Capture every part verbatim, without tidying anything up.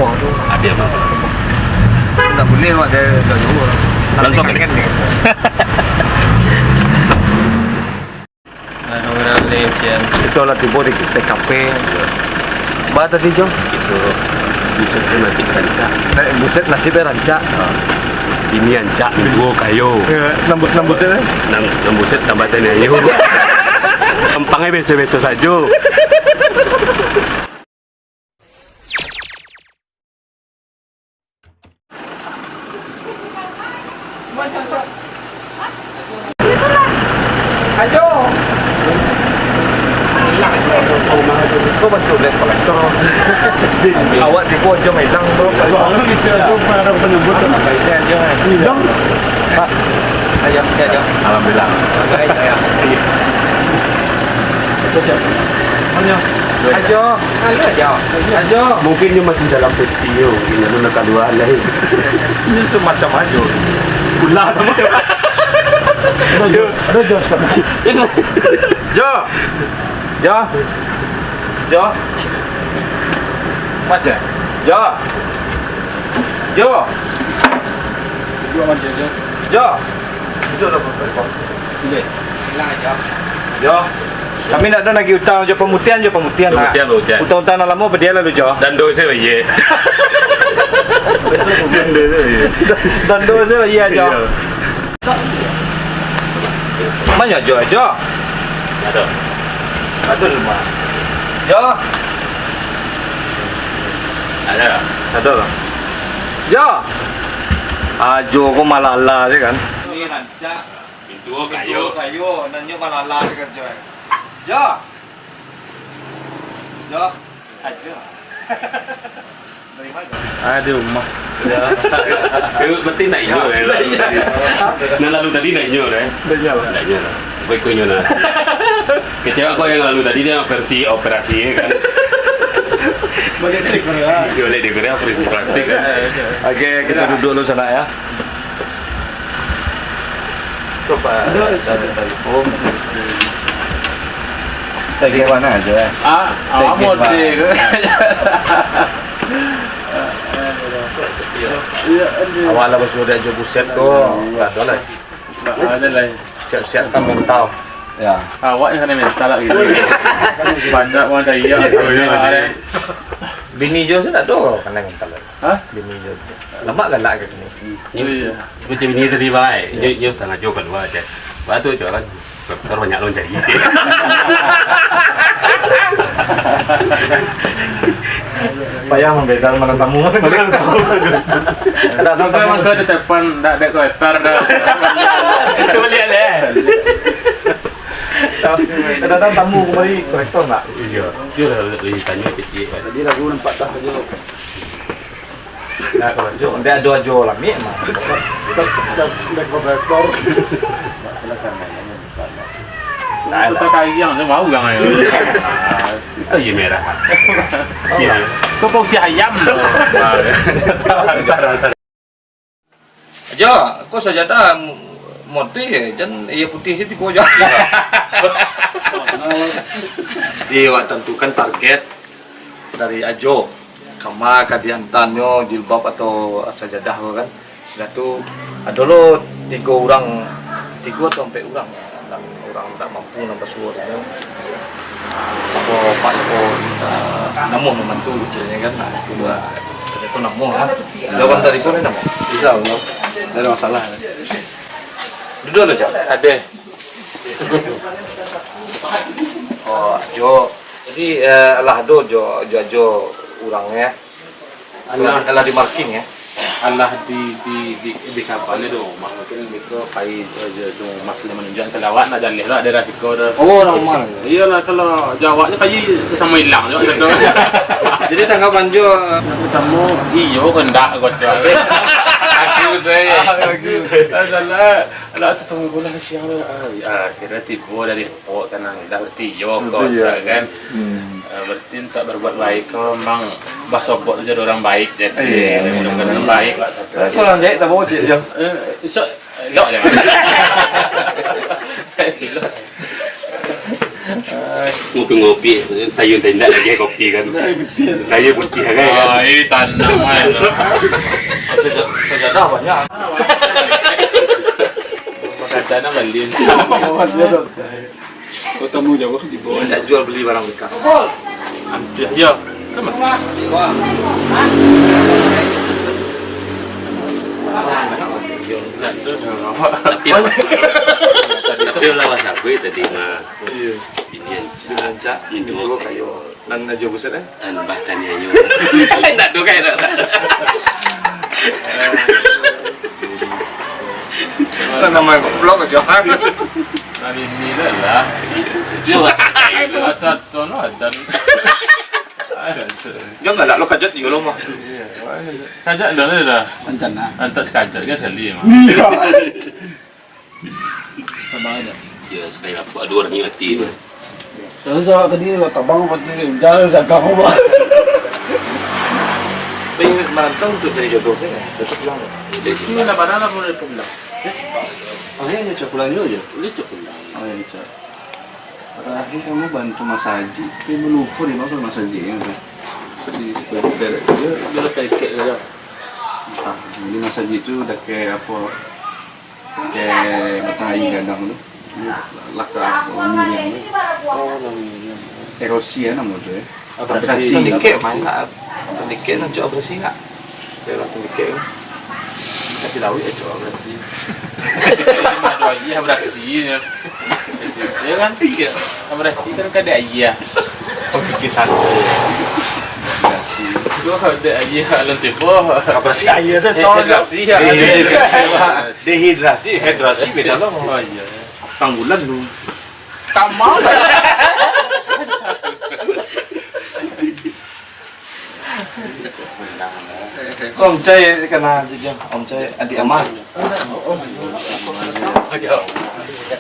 Wah, tu. Ada apa? Tak boleh awak dari jauh-jauh. Langsung kali. Kan dia. Nah, orang lain sian. Kita lah tiba di T K P. Ba tadi, Jo? Itu buset tu nasib rancak. Eh, buset nasib rancak. Ha. Ini rancak, duo kayo. Ya, nambus-nambus ya. Nam-, nambus tambah tanya ayo. Tampangnya biasa-biasa saja. Ajo. Kau bantu lihat kolektor. Awak tipu aja mailang tu. Kalau kita tu para penyebut tu. Hilang. Pak. Ayo, ayo, ayo. Alhamdulillah. Ayo, ayo. Iya. Itu siapa? Mana? Ajo. Ayo, Ajo. Ajo. Mungkin dia masih dalam peti, yo. Mungkin dia nak keluar lah, eh. Ini semacam Ajo. Pula sama. Ada Jo, ada Jo sekarang. Jo. Jo. Jo. Macam. Jo. Jo. Duduk macam Jo. Jo. Duduk lah, Pak. Sini. Bilang aja. Jo. Kami nak ada lagi utang Jo, pamutihan Jo, pamutihan lah. Pamutihan, pamutihan. Utang-utang nak lama, badiah lalu Jo. Dan dosa, iya. Dan dosa, iya Jo. Iya. Mana Jo, Jo? Ada. Ada rumah. Jo. Ada. Ada lah. Jo. Ajo ko malala je kan. Ini rancak. Pintu kayu. Pintu kayu, nanyo malala je kan, Jo. Jo. Jo. Ajo. Aduh, mah. Ya. Eh, berarti ndak inyo, eh, lalu tadi. Nah, lalu tadi ndak inyo, eh. Ndak inyo lah. Ndak inyo lah. Apa ikonyo, nah? Kecewa kok yang lalu tadi, dia versi operasi, ya kan? Balik dari Korea. Dia balik dari Korea, operasi plastik, kan? Oke, kita duduk dulu sana, ya. Coba. Aduh. Dari, dari, oh. Saya kira mana aja, ya? Ah, saya kira mana. Iya, aduh. Awak lah basuo dek Jo buset ko. Ndak ado lah. Ndak ado lah. Siap-siapkan mental. Ya. Awak yang kena mental lagi. Banyak orang cari ya. Bini Jo sudah ado kena mental. Hah? Bini Jo. Lamak galak ke ni? Oh, iya. Macam bini tadi, Bang, eh. Nyo, nyo sangajo kalua je. Batu jo kan. Kotor banyak lo cari. Payah mambedal malam tamu. Ada, ada tamu. Mangko di depan ndak ada kotor dah. Itu baliak leh. Kadang-kadang tamu kemari kotor ndak? Iya. Iya lah, ditanyo kecil. Tadi lagu nampak tah saja. Nah, kalau Jo, ndak ado ajo lami mah. Kita, kita, kita kotor. Nah, kita kayang je mau gang ayo. Itu iya merah. Iya. Kau bau si ayam tu. Jo, kau sajadah mo-, motif je, jan iya putih situ kau Jo. Iya, awak tentukan target dari ajo. Kama ka diantannyo jilbab atau sajadah tu kan. Sudah tu, ado lo tigo urang, tigo atau ampek urang, urang ndak mampu nan basuo tu. Apo, apo, eh, namuah mambantu kecilnyo kan. Nah, itu lah. Ternyata namuah, kan. Jawaban tadi tu namuah. Insya Allah. Tidak ada masalah. Duduk lo, Jo. Ada. Oh, Jo. Jadi, eh, lah ado Jo, Jo, Jo urang, ya. Alah. Alah di marking, ya. Alah di, di, di, di kapan tu, Mak? Mungkin beko pai, eh, jo, jo, Mak sudah manunjuakan kalau awak nak jaleh lah, ada rasiko dah. Oh, normal. Iyalah, kalau Jo awak ni kaji sasamo ilang Jo, ado. Jadi, tanggapan Jo, eh, pertamo, iyo, kok ndak, kok, Jo. Aku saya. Ah, aku. Alah, alah, tu tunggulah siang tu. Ah, akhirnya tibo dari Oh, tenang, dah berarti yo, berarti kau yo. Cak, kan? Hmm. Eh, berarti tak berbuat baik, kau memang basobok tu jadi orang baik, jadi. Iya, iya, mudah-mudahan iya. Baik lah. Tapi kalau orang jahit, tak bawa cik, Jo. Eh, esok, elok je. Elok. Eh, Ngopi-ngopi, tayo indak lagi kopi kan. Tayo putiah kan. Ah, eh, tanang kan. Saja-, sajadah banyak. Makanan balin. Kau tamu jauah di bawah. Indak jual beli barang bekas. Hampir, ya. Sama. Tapi, tapi lah, wah, siapa tadi mah? Iya. Binian. Binian, Cak. Itu. Itu kayo. Nan ajo buset, eh? Tan bah tanianyo. Indak tu kan, indak. Kan nama goblok ajo. Hari ini dah lah. Itu lah. Asa sono dan. Jangan lah, lo kajat juga lo mah. Iya, kajat dah lah dah. Rencana. Antak sekajat kan sekali mah. Iya. Sabar aja. Ya, sekali lapuk, dua urang mati tu. Terus awak tadi lah tabang apa tu, jalan dagang apa? Tapi merantau untuk cari jodoh tu kan? Tetap pulang. Ini lah, padahal lah boleh pulang. Oh, ini cak pulang dulu je? Boleh cak pulang. Oh, ini cak. Terakhir kamu bantu Mas Haji, tapi lupa di mana Mas Haji yang tu. Di sekitar dia, dia letak ikat dia. Entah, jadi Mas Haji tu dah kayak apa? Kek batang aia gadang tu. Lah ka wangi nian tu. Oh, wangi nian. Erosi ya namo tu ya. Abrasi. Abrasi. Tandikek, Mak. Tandikek nan cok abrasi, Mak. Daerah tandikek tu. Tapi lawik ya cok abrasi. Ado aia abrasi ya. Ya kan? Iya. Abrasi kan kada aia. Pikir santai. Abrasi. Dua kada aia, alun tibo. Abrasi aia saja. Eh, abrasi ya. Iya. Dehidrasi, hidrasi beda lah. Oh, iya. Tanggulan tu. Kamar. Om Cai kena juga. Om Cai adik Amah.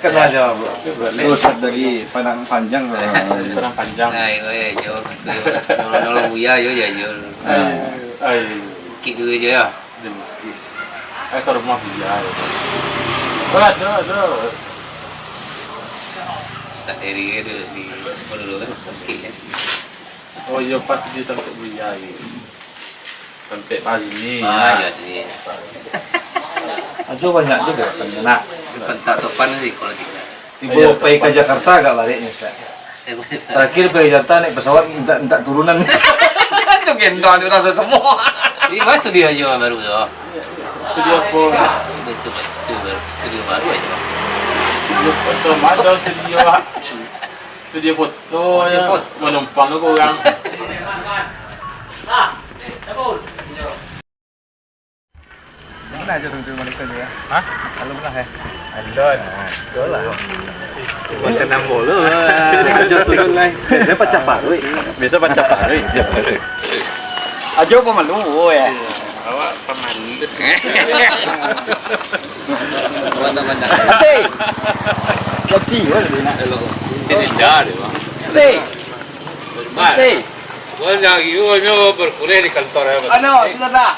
Kena aja, bro. Terus dari Padang Panjang. Padang Panjang. Ai, oi, jo. Nolong-nolong buya, yo, yo, yo. Ai. Ai. Kik dulu aja ya. Di bukik. Eh, ka rumah buya, yo. Aduh, aduh. Start dari tu, di mana dulu kan? Bukik kan? Oh, iyo, pas di tampek buya, yo. Tampek Fazmi, ah, ya. Iyo, sini. Ajo banyak juga kan, nak. Pentak topan sih kalau tidak. Tibo pai ka Jakarta agak barek ni, Ustaz. Terakhir pai Jakarta naik pesawat minta, minta turunan. Tu gendong ni urang sasemua. Di mana studio Ajo baru tu? Studio apa? Studio, studio baru, studio baru aja. Studio foto, mana studio? Studio foto. Studio ya. Foto. Manumpang tu orang. Mana aja tu, tu Malaysia tu ya? Hah? Kalau lah, eh. Alon. Ah, betul lah. Makan enam bola lah. Aja turun lah. Biasa pacah paruik. Biasa pacah paruik. Ajo pemalu, oh ya. Awak pemalu. Awak tak pandang. Hati. Hati, oh, lebih nak. Dia denda dia, Bang. Hati. Hati. Gua lagi, gua nyo berkuliah di kantor ya, Bang. Ano, sudah tak?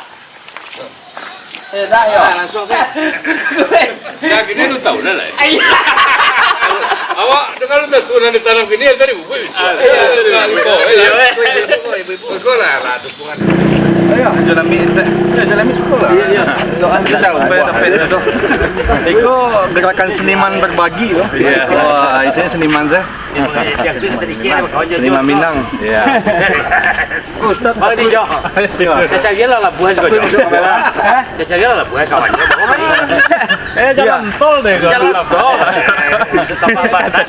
Eh, dah, yo. Ah, langsung, Bang. Nah, gini lu tahu lah, lah. Iya. Awak dengar lu tahu, nanti tanam gini, ya, tadi bubuk. Ah, iya, iya, iya. Oh, iya. Ibu-ibu. Kau lah, lah, dukungan. Ayo, jalan mi, Ustaz. Ya, jalan mi, sepuluh lah. Iya, iya. Doa kita supaya dapat jodoh. Iko gerakan seniman berbagi, loh. Iya. Wah, isinya seniman saya. Seniman Minang. Iya. Ustaz. Mari, Jo. Saya cari lah labuah juga, Jo. Saya cari lah labuah, kawan. Eh, jalan tol deh, jalan tol. Tambah batas.